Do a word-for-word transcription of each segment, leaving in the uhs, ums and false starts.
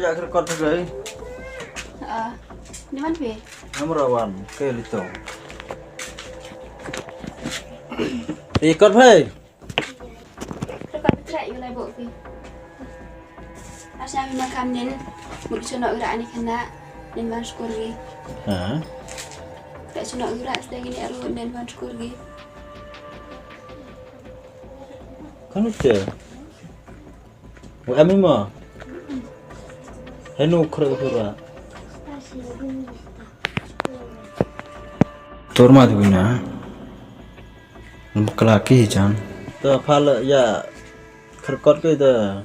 Ya, ka record phi. Ah, ni man phi? Namra wan, ke lito. Record phi. Record phi, yu lai bo phi. Asha mi makam nin, mut sono ura ani kana, nin man syukur gi. Ha. Ka sono ura sdagi ni aru nin man syukur gi. Kan ite. Wa ami ma. Henu kre kura. Tur ma tu na. Num kala ki jan. Ta phala ya. Kyrkot ke da.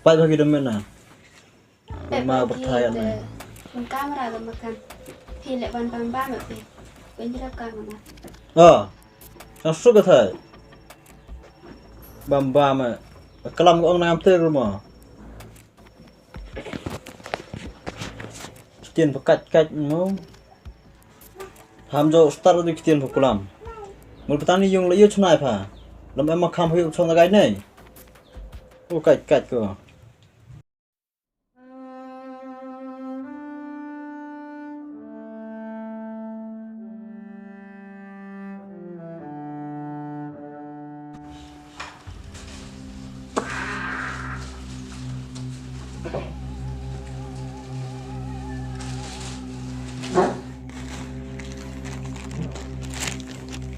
Pai bagi da mena. Ma berthai na. Pun kamera da makan. Phi le ban ban ban phi. Pun jerap kamera. Ah. Yang su ka thai. Bam bam. Kalam ko ong na am te rumo. Ktien pha kat kat mo. Ham jo star di ktien pha kulam. Mul patang ni yung la yu chnai pha. Lam em ma kham hu chong da gai nei. O kat kat ko.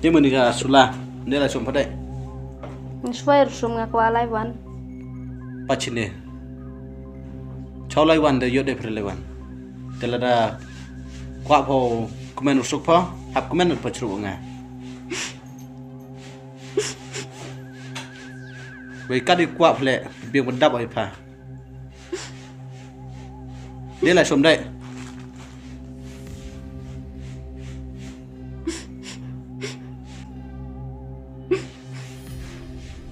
Te mani ka sula, ne la som padai. Ngi shuwa ruh sum nga kwah lai wan. Pachine. Chau lai wan de, yo de phre lai wan. Te lada kwah pho kmen rusuk pho, hap kmen pho chru nga. Wei ka di kwah phle, biang bedap ai pha. Dei la shom dei.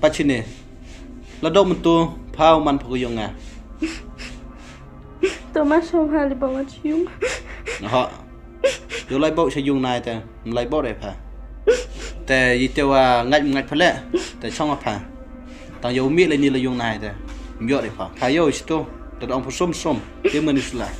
Pachine. La dok mentu pha u man pha ku yong nga. To ma shom ha li ba wat yung. Ho. Yo lai bok sha yung nai te. Lai bok dei pha. Te yi te wa ngait ngait pha le. Te shong pha. Tang yo mi le ni la yung nai te. Yo dei pha. Pha yo shi to. Te dong pha som som. Te mani sula.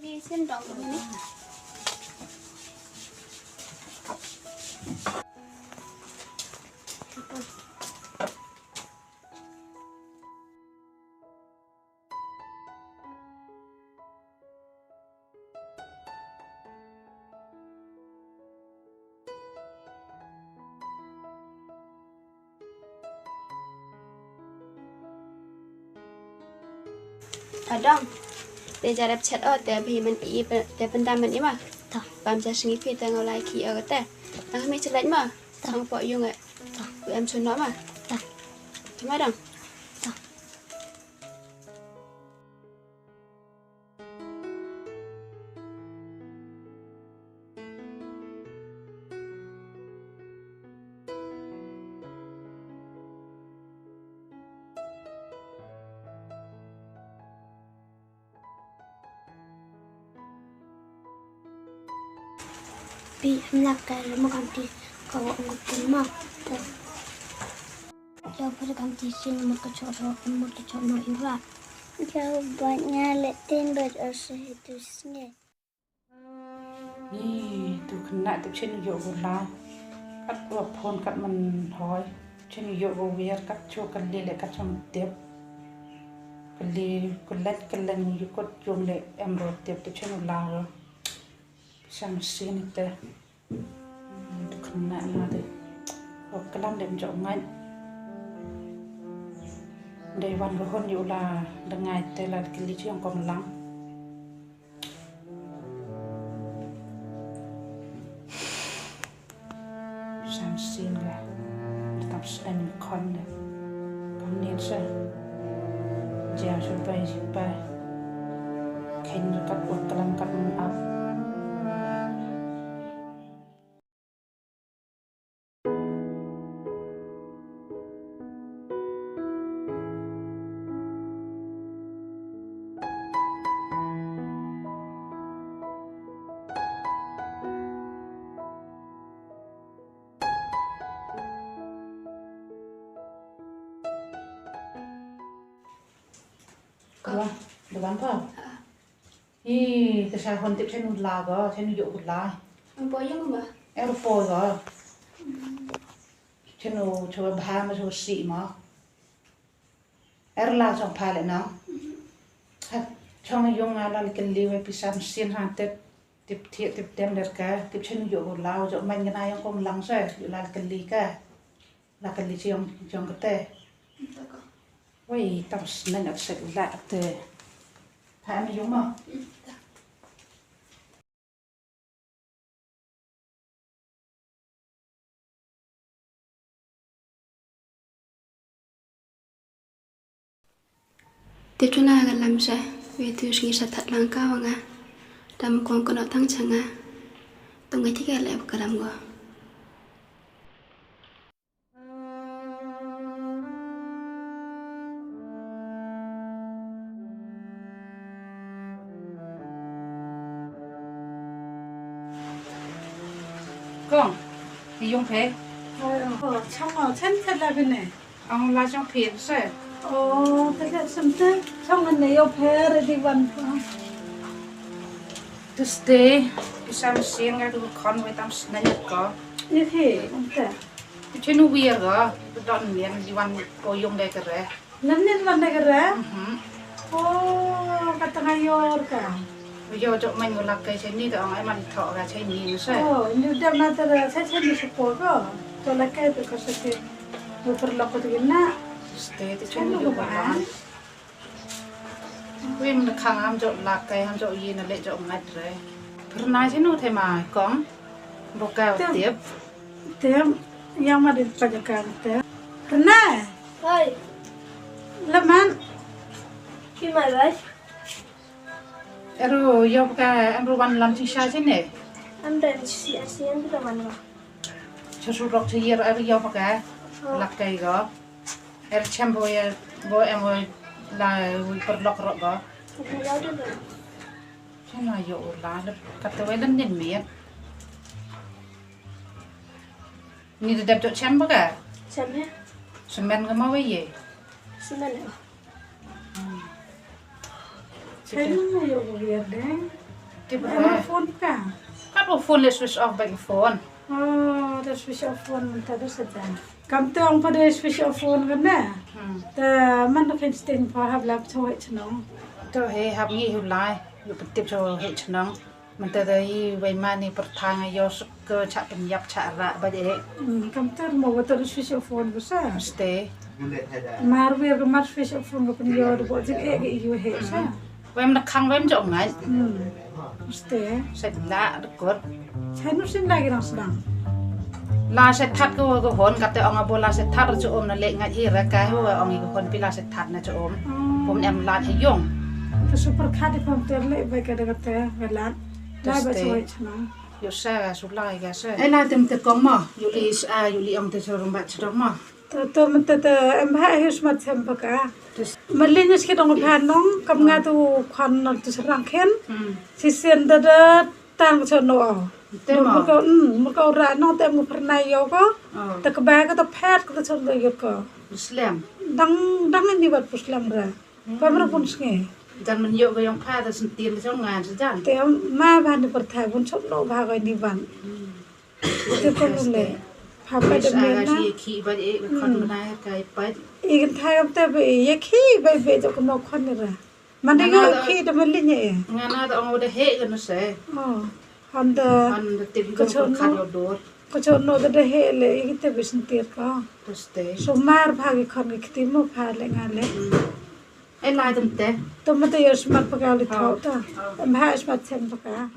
Ini sendok ini. Adong. Te jarep chet o te bi men i pe- te pendam men i ma. Ta. Bam ja sngi pi te ngau lai ki o te. Tang mi chelaj ma. Ta. Tang po yung e. Ta. Em chun no ma. Ta. Te ma dong. Ta. Pi, em lak ka remote kam ti ka wa ong tin ma. Ta. Jau pha kam ti sin mut ka chok ro, mut ka chok no ira. Jau ba nya le tin ba o se tu snge. Ni tu khynnah tip chin ïoh u lai. Kat wa phone kat man hoi. Chin ïoh u wiar kat chu kali le kat cham tip. Kali kulet kalen ïoh kot jong le em ro tip tip chin u lai ro. Sam sin te. Tu khynnah na de. Wa kalam de jong ngai. Dei wan ro hon ïoh la de ngai te la kali chi ong kom lang. Tam sdang khon de. Kam nin sa. Jia shu pai shu pai. Khen kat wa kalam kat mun ap. Kong, da wan pa? Hi, te sa hon tip chen u la go, chen u yo u la. Ang po yung ma? Er po go. Chen u cho bha ma cho si ma. Er la chong pha le na. Ha, chong yung nga la le kali wei pisa machine ha tip, tip thiah, tip tem der ka, tip chen u yo u la, u jo man nga na yung kong lang sa, u la le kali ka. La kali chi yung, yung kate. Wei, tam snen at set la te. Ha, em yung ma. Te tu na ga lam sa, we tu sngi sa that lang ka wa nga. Dam kong kono tang cha nga. Tu nga ti ga le ka lam go. Kong, i yung phe? Oh, chong o, chen phe la bine. Ang la chong phe se. Oh, te le sem te, chong ne yo phe re di wan pa. Tuesday, isam sien ga du kon we tam sna nyat ko. Ye phe, um te. Chen u wir go, don mien di wan ko yung de kare. Nan nin wan de kare? Mhm. Oh, kata nga yor ka. Yo jok man ngulak kai chai ni ta ong ai man tho ka chai ni se. Oh, ni dam na ta chai chai ni se po ko. To la kai to ka se ke. Mo per lok ko tu na. Ste tu chai ni ba. Wim na khang ham jok lak kai ham jok yi na le jok ngat re. Pernah sinu te ma kong. Boka tip. Tip. Yang ma dit pajakan tip. Pernah. Hai. Leman. Ki mai bai. Eru yo boka em ruan lam chi sha sini. Am dan si asi am kita man. Chasuk rok chayir ar yaw paka. Lak kai go. Er chem bo ya bo em bo la wi per lok rok go. Chem la yo la le kat te wei len nin miet. Ni de dep jok chem paka. Chem he. Semen ga ma wei ye. Semen he. Chem na yo ko wer de. Tip ba phone ka. Ka bo phone le switch off ba phone. Oh, da switch off phone mynta da sa da. Kam te ong pa da switch off phone ka na. Hmm. Da man da kan sting pa hab lap cho he chnong. To he hab ngi hu lai. Yu tip cho he chnong. Mynta da i wei mani pertang yo suk ke chak penyap chak rak ba de. Hmm, kam te mo ba da switch off phone ba sa. Ste. Mar wir ka mar switch off phone ka pynïoh da bok jik eh ka ïoh heh sa. Wem na khang wem jok ngai. Hmm. Mesti. Set la dekut. Sai nu sin lagi nang sedang. La set that ko ko hon kata ong abo la set that cho om na lek ngai hi ra kai ho ong i ko hon pi la set that na cho om. Hmm. Pom em la the yong. Ka super khat i pom ter lek bai ka da kata ka lat. Lai ba so wai chna. Yo sa su lai ka sa. Ai la tem te kong ma. Yo li sa yo li ong te so rong ba chadong ma. To, to, mynta te em bha hi smat sem paka. Malin is ki dong pha nong kam nga tu khan nol tu serang khen. Hmm. Si sien da da tang cho no. Te mo. Mur ko, mm, mur ko ra nong te mo pernah yo ko. Oh. Te ke ba ka te phet ka te cho no yo ko. Muslim. Dang, dang ni bat Muslim ra. Hmm. Pamra pun sngi. Dan men yo ko yong pha te sentir jong ngan sejan. Te ma ba ni perthai pun cho no ba ko ni ban. Hmm. Te ko le. Pha pa de men na. Ye khi ba e khon bnai kai pa. I kan thai am te be ye khi ba be jok no khon ni ra. Man de yo khi de men lin ye. Nga na da ong da he ga no se. Oh. Han da. Han da te bi ko kha yo dor. Ko cho no da he le i te be sentir ka. Tuste. So mar pha ki khon ki kti mo pha le nga le. E lai dum te. To ma te yo smat pa ka le thau ta. Em ha smat sem pa ka.